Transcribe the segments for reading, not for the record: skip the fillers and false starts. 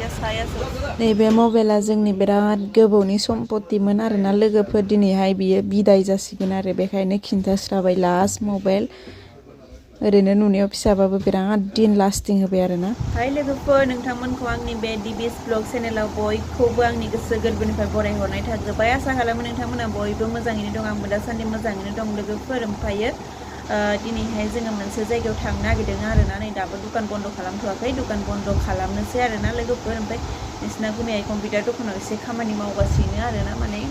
नैबे मबाइला जोंनि बिराद गोबावनि सम्पतिमोन आरोना लोगोफोर दिनैहाय बियो बिदाय जासिगोन आरो बेखायनो खिन्थास्राबाय लास्ट मबाइल ओरैनो नुनायाव फिसाबाबो बिराद दिन लास्टिं होबाय आरोना। हाय लोगोफोर नोंथांमोनखौ आंनि बे डिबिस ब्लग चेनेलाव बयखौबो आंनि गोसो गोरबोनिफ्राय बरायहरनाय थाग्रोबाय। आसा खालामो नोंथांमोना बयबो मोजाङैनो दं, आंबो दासान्दि मोजाङैनो दं लोगोफोर। ओमफ्रायो दिनैहाय जोङो मोनसे जायगायाव थांनो नागिरदों आरोना। नै दाबो दुखान बन्द खालामथ'वाखै, दुखान बन्द खालामनोसै आरोना लोगोफोर। ओमफ्राय नोंसिना गुमैया कम्पिउटार दखानाव एसे खामानि मावगासिनो आरोना, माने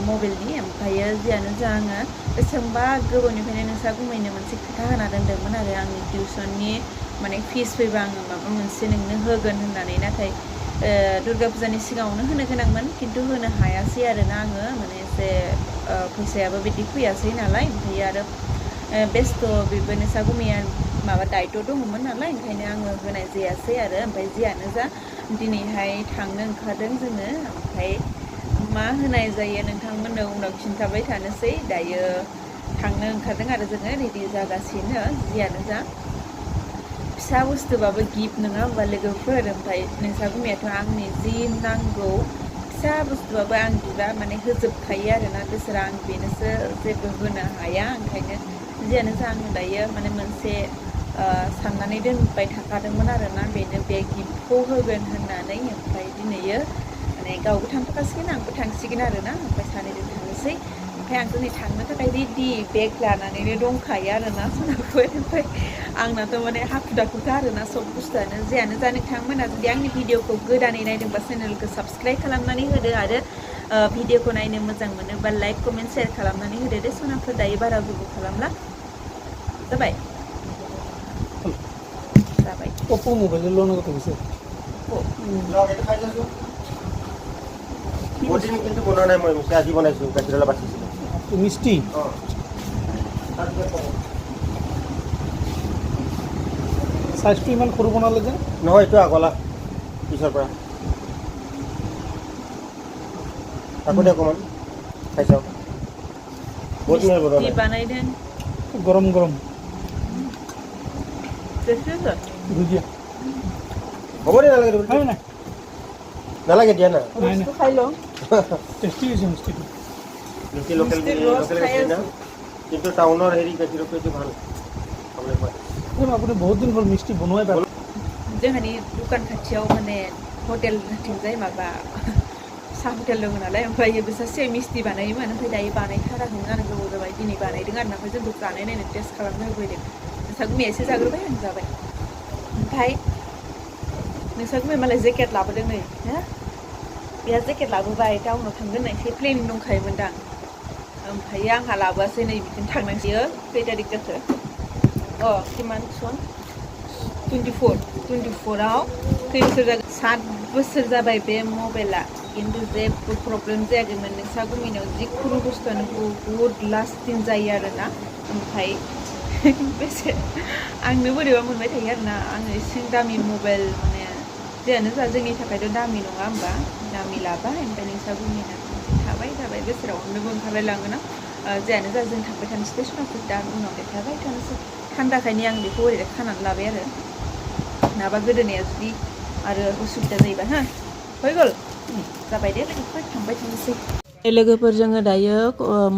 मबाइलनि। ओमफ्रायो जियानो जा आङो बेसेबांबा गोबावनिफ्रायनो नोंसा गुमैनो मोनसे खोथा होना दोनदोंमोन आरो आंनि टिउसननि माने फिस फैबा आङो माबा मोनसे नोंनो होगोन होननानै। नाथाय दुर्गा फुजानि सिगाङावनो होनो गोनांमोन, खिन्थु होनो हायासै आरोना आङो, माने एसे फैसायाबो बिदि फैयासै नालाय। ओमफ्राय आरो बेस्थ' बेबो नोंसा गुमैया माबा दायथ' दङमोन नालाय, ओंखायनो आङो होनाय जायासै आरो। ओमफ्राय जियानो जा दिनैहाय थांनो ओंखारदों जोङो। ओमफ्राय मा होनाय जायो नोंथांमोननो उनाव खिन्थाबाय थानोसै। दायो थांनो ओंखारदों आरो जोङो, रेडि जागासिनो। जियानो जा फिसा बुस्थुबाबो गिफ्ट नङा होमबा लोगोफोर। ओमफ्राय नोंसा गुमैयाथ' आंनि जि नांगौ फिसा बुस्थुबाबो आं बिबा माने होजोबखायो आरोना। बिसोरा आं बेनोसो जेबो होनो हाया। ओंखायनो जियानो जा आङो दायो माने मोनसे साननानै दोनबाय थाखादोंमोन आरोना, बेनो बे गिफ्टखौ होगोन होननानै। ओमफ्राय दिनैयो माने गावबो थांफाखासिगोन आंबो थांसिगोन आरोना। ओमफ्राय सानैजों थांनोसै। ओमफ्राय आंथ' नै थांनो थाखाय रेडि बेग लानानैनो दंखायो आरोना सनाफोर। ओमफ्राय आंनाथ' माने हाखु दाखुखा आरोना सब बुस्थुआनो। जियानो जा नोंथांमोना जुदि आंनि भिडिअखौ गोदानै नायदोंबा चेनेलखौ साबस्क्राइब खालामनानै होदो, आरो भिडिअखौ नायनो मोजां मोनोबा लाइक कमेन्ट शेयार खालामनानै होदो दे सनाफोर। दायो बारा गोबाव खालामला, जाबाय जाबाय। ओप्पो मोबाइल लोन कत গেছে বডিন কিন্তু বনোৱা নাই, মই মিষ্টি আজি বনাইছো, গাখীৰলা বাচিছিলো মিষ্টি। সাইজটো ইমান সৰু বনালে যে? নহয়, এইটো আগলা পিছৰ পৰা আকৌ দে অকণমান খাই চাওঁ। বহুত দিন বনোৱা নাই। বানাইদেন গৰম গৰম ভুজিয়া হ'ব দে, নালাগে নাই নালাগে, দিয়া না। বস্তু খাই লওঁ। টেষ্টি হৈছে মিষ্টিটো। মিষ্টি লোকেল গাখীৰ না, কিন্তু টাউনৰ হেৰি গাখীৰতকৈ এইটো ভাল খাবলৈ পায়। আপুনি বহুত দিন হ'ল মিষ্টি বনোৱাই পায়। जोंहानि दुखान खाथियाव माने हटेल थिंजाय माबा साहा हटेल दङ नालाय। ओमफ्राय बिसोर मिस्टि बानायोमोन, ओमफ्राय दायो बानायथाराखैमोन आरो गोबाव जाबाय। दिनै बानायदों आरो ना। ओमफ्राय जोंबो जानाय नायनो टेस्ट खालामनो होफैदों। नोंसा गुमैया एसे जाग्रोबाय, आं जाबाय। ओमफ्राय नोंसा गुमैया मालाय जेकेट लाबोदों नै हो, बेहा जेकेट लाबोबाय। टाउनाव थांगोन होनना एसे प्लेन दंखायोमोन दां। ओमफ्राय आंहा लाबोआसै, नै बिदिनो थांनांसियो। खै तारिख जाखो? किमान सन 24आव खै बोसोर जागोन? 7 बोसोर जाबाय बे मबाइला, खिन्थु जेबो प्रब्लेम जायाखैमोन। नोंसा गुमैनाव जिखुनु बुस्थुआनो बुहुद लास्टिं जायो आरोना। ओमफ्राय बेसे आंनो बोरैबा मोनबाय थायो आरोना, आङो एसे दामि मबाइल माने जियानो जा जोंनि थाखायथ' दामि नङा होमबा, दामि लाबाय। ओमफ्राय नोंसा गुमैना थाबाय थाबाय बोसोराव हरनोबो ओंखारलाय लाङोना। जियानो जा जों थांबाय थानोसै सनाफोर, दा उनाव देखायबाय थानोसै। थान्दाखायनो आं बेखौ ओरैनो खानानै लाबाय आरो, नङाबा गोदोनाया जुदि आरो उसुबिदा जायोबा। हा फैगल जाबाय दे लोगोफोर, थांबाय थानोसै। लोगोफोर जोङो दायो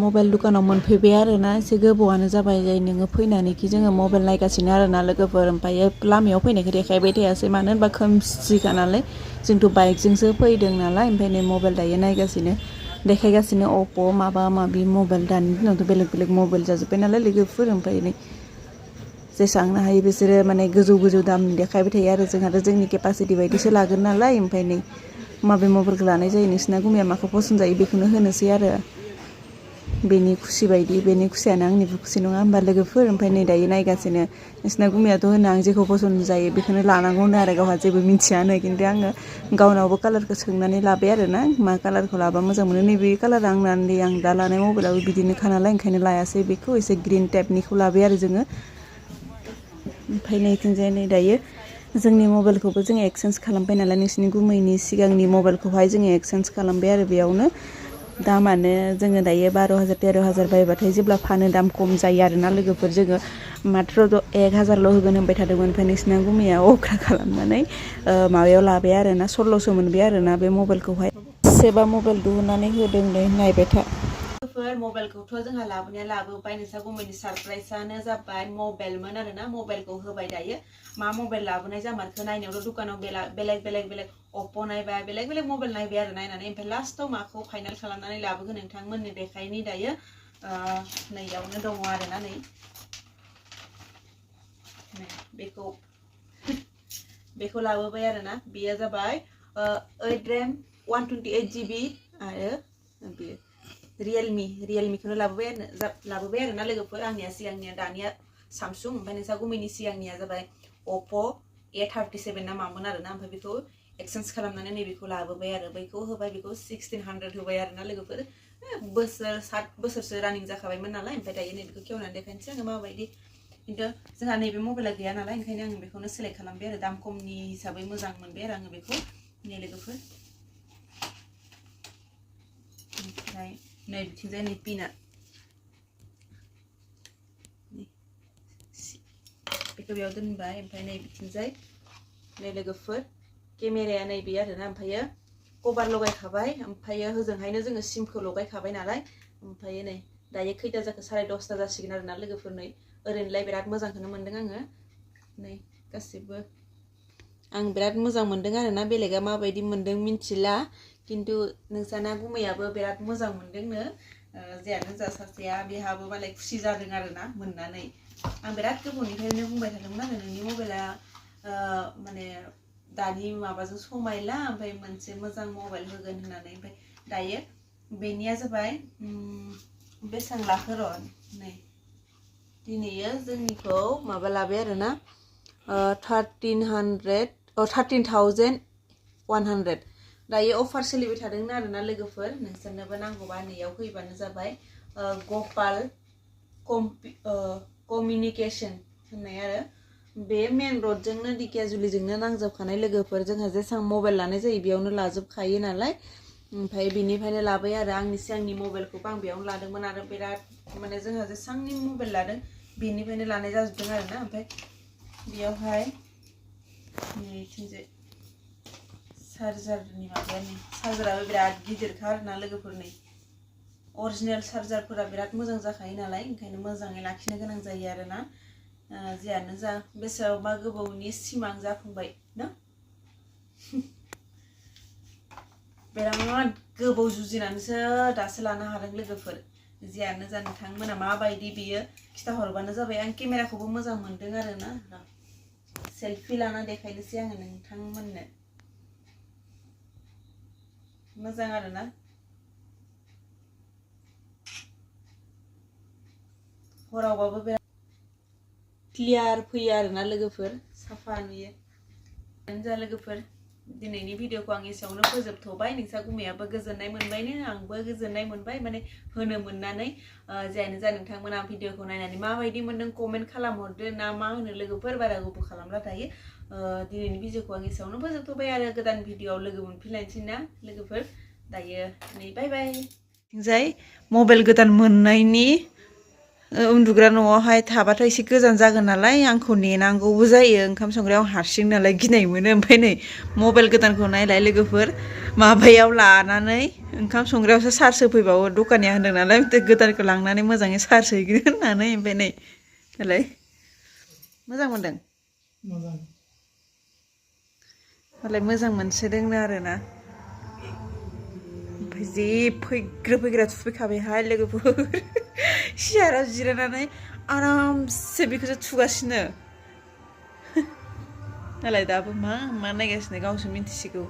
मबाइल दुखानाव मोनफैबाय आरोना। एसे गोबावानो जाबाय जाय नोङो फैनानैखि जोङो मबाइल नायगासिनो आरोना लोगोफोर। ओमफ्रायो लामायाव फैनायखौ देखायबाय थायासै, मानो होनबा खोमसिखा नालाय। जोंथ' बाइकजोंसो फैदों नालाय। ओमफ्राय नै मबाइल दायो नायगासिनो, देखायगासिनो अप्प' माबा माबि मबाइल। दानि दिनावथ' बेलेग बेलेग मबाइल जाजोब्बाय नालाय लोगोफोर। ओमफ्राय नै जेसेबांनो हायो बिसोरो माने गोजौ गोजौ दामनि देखायबाय थायो आरो। जोंहाथ' जोंनि केपासिटि बायदिसो लागोन नालाय। ओमफ्राय नै माबे मबाइलखौ लानाय जायो, नोंसिना गुमैया माखौ पसन्द जायो बेखौनो होनोसै आरो। बेनि खुसि बायदि, बेनि खुसियानो आंनिबो खुसि नङा होमबा लोगोफोर। ओमफ्राय नै दायो नायगासिनो। नोंसिना गुमैयाथ' होनो आं जेखौ पसन्द जायो बेखौनो लानांगौ होनो आरो, गावहा जेबो मिथियानो। खिन्थु आङो गावनावबो कालारखौ सोंनानै लाबाय आरो ना, मा कालारखौ लाबा मोजां मोनो। नैबे कालारा आं दा लानाय मबाइलाबो बिदिनोखा नालाय, ओंखायनो लायासै बेखौ। एसे ग्रिन टाइपनिखौ लाबाय आरो जोङो। ओमफ्राय नैथिंजाय नै दायो जोंनि मबाइलखौबो जोङो एक्सचेन्ज खालामबाय नालाय। नोंसिनि गुमैनि सिगांनि मबाइलखौहाय जोङो एक्सचेन्ज खालामबाय आरो। बेयावनो दामानो जोङो दायो 12,000 13,000 बायबाथाय जेब्ला फानो दाम खम जायो आरोना लोगोफोर। जोङो मात्र 1000ल' होगोन होनबाय थादोंमोन ओमफ्राय नोंसिना गुमैया अख्रा खालामनानै माबायाव लाबाय आरोना 1600 मोनबाय आरोना बे मबाइलखौहाय सेबा मबाइल दिहुननानै होदों नै नायबाय था मबाइलखौथ' जोंहा लाबोनाया लाबोबाय नोंसा गुमैनि सारप्राइजआनो जाबाय मबाइलमोन आरोना मबाइलखौ होबाय दायो मा मबाइल लाबोनाय जामारखो नायनायावथ' दुकानाव बेलेग अप्प' नायबाय बेलेग मबाइल नायबाय आरो नायनानै ओमफ्राय लास्टआव माखौ फाइनाल खालामनानै लाबोगोन नोंथांमोननो देखायनि दायो नैयावनो दङ आरोना नै बेखौ लाबोबाय आरोना बेयो जाबाय 8 RAM 128GB आरो बेयो रियेलमिखौनो लाबोबाय आरोना लोगोफोर आंनिया सिगांनिया दानिया सामसुं ओमफ्राय नोंसा गुमैनि सिगांनिया जाबाय अप्प' A37 ना मामोन आरोना ओमफ्राय बेखौ एक्सचेन्ज खालामनानै नैबेखौ लाबोबाय आरो बैखौ होबाय बेखौ 1600 होबाय आरोना लोगोफोर 7 बोसोरसो रानिं जाखाबायमोन नालाय ओमफ्राय दायो नैबेखौ खेवनानै देखायनोसै आङो माबायदि खिन्थु जोंहा नैबे मबाइला गैया नालाय ओंखायनो आं बेखौनो सेलेक्ट खालामबाय आरो दाम खमनि हिसाबै मोजां मोनबाय आरो आङो बेखौ नै लोगोफोर ओमफ्राय नै बिथिंजाय नै पिना बेखौ बेयाव दोनबाय ओमफ्राय नै बिथिंजाय नै लोगोफोर केमेराया नैबे आरोना ओमफ्रायो कभार लगायखाबाय ओमफ्रायो होजोंहायनो जोङो सिमखौ लगायखाबाय नालाय ओमफ्रायो नै दायो खैथा जाखो 10:30 जासिगोन आरोना लोगोफोर नै ओरैनोलाय बिराद मोजांखौनो मोनदों आङो नै गासिबो आं बिराद मोजां मोनदों आरोना बेलेगा माबायदि मोनदों मिन्थिला खिन्थु नोंसाना गुमैयाबो बिराद मोजां मोनदोंनो जेयानो जा सासेया बेहाबो मालाय खुसि जादों आरोना मोननानै आं बिराद गोबावनिफ्रायनो बुंबाय थादोंमोन आरो नोंनि मबाइला माने दानि माबाजों समायला ओमफ्राय मोनसे मोजां मबाइल होगोन होननानै ओमफ्राय दायो बेनिया जाबाय बेसेबां लाखो र' नै दिनैयो जोंनिखौ माबा लाबाय आरोना 13,100 दायो अफार सोलिबाय थादोंनो आरोना लोगोफोर नोंसोरनोबो नांगौबा नैयाव फैबानो जाबाय गपाल कमिउनिकेशन होननाय आरो बे मेन रडजोंनो दिकियाजुलिजोंनो नांजाबखानाय लोगोफोर जोंहा जेसेबां मबाइल लानाय जायो बेयावनो लाजोबखायो नालाय ओमफ्राय बिनिफ्रायनो लाबाय आरो आंनि सिगांनि मबाइलखौबो आं बेयावनो लादोंमोन आरो बिराद माने जोंहा जेसेबांनि मबाइल लादों बेनिफ्रायनो लानाय जाजोबदों आरोना ओमफ्राय बेयावहाय नैथिंजाय चार्जारनि माबायानो चार्जाराबो बिराद गिदिरखा आरोना लोगोफोर नै अरिजिनेल चार्जारफोरा बिराद मोजां जाखायो नालाय ओंखायनो मोजाङै लाखिनो गोनां जायो आरोना जियानो जा बेसेबांबा गोबावनि सिमां जाफुंबाय ना बिराद गोबाव जुजिनानैसो दासो लानो हादों लोगोफोर जियानो जा नोंथांमोना माबायदि बेयो खिथाहरबानो जाबाय आं केमेराखौबो मोजां मोनदों आरोना सेल्फि लाना देखायनोसै आङो नोंथांमोननो मोजां आरोना हरावबाबो बिराद क्लियार फैयो आरोना लोगोफोर साफा नुयो जा लोगोफोर दिनैनि भिडिअखौ आं एसेयावनो फोजोबथ'बाय नोंसा गुमैयाबो गोजोननाय मोनबायनो आंबो गोजोननाय मोनबाय माने होनो मोननानै जियानो जा नोंथांमोना भिडिअखौ नायनानै माबायदि मोनदों कमेन्ट खालामहरदो ना मा होनो लोगोफोर बारा गोबाव खालामला दायो दिनैनि भिडिअखौ आं एसेयावनो फोजोबथ'बाय आरो गोदान भिडिअआव लोगो मोनफिनलायनोसै ना लोगोफोर दायो नै बाय बाय जाय मबाइल गोदान मोननायनि उन्दुग्रा न'आवहाय थाबाथ' एसे गोजान जागोन नालाय आंखौ नेनांगौबो जायो ओंखाम संग्रायाव हारसिं नालाय गिनाय मोनो ओमफ्राय नै मबाइल गोदानखौ नायलाय लोगोफोर माबायाव लानानै ओंखाम संग्रायावसो चार्ज होफैबावो दखानिया होनदों नालाय गोदानखौ लांनानै मोजाङै चार्ज हैगोन होननानै ओमफ्राय नै दालाय मोजां मोनदों मालाय मोजां मोनसोदोंनो आरोना ओमफ्राय जि फैग्रा थुफैखाबायहाय लोगोफोर सियाराव जिरायनानै आरामसे बेखौसो थुगासिनो नालाय दाबो मा नायगासिनो गावसो मिन्थिसिगौ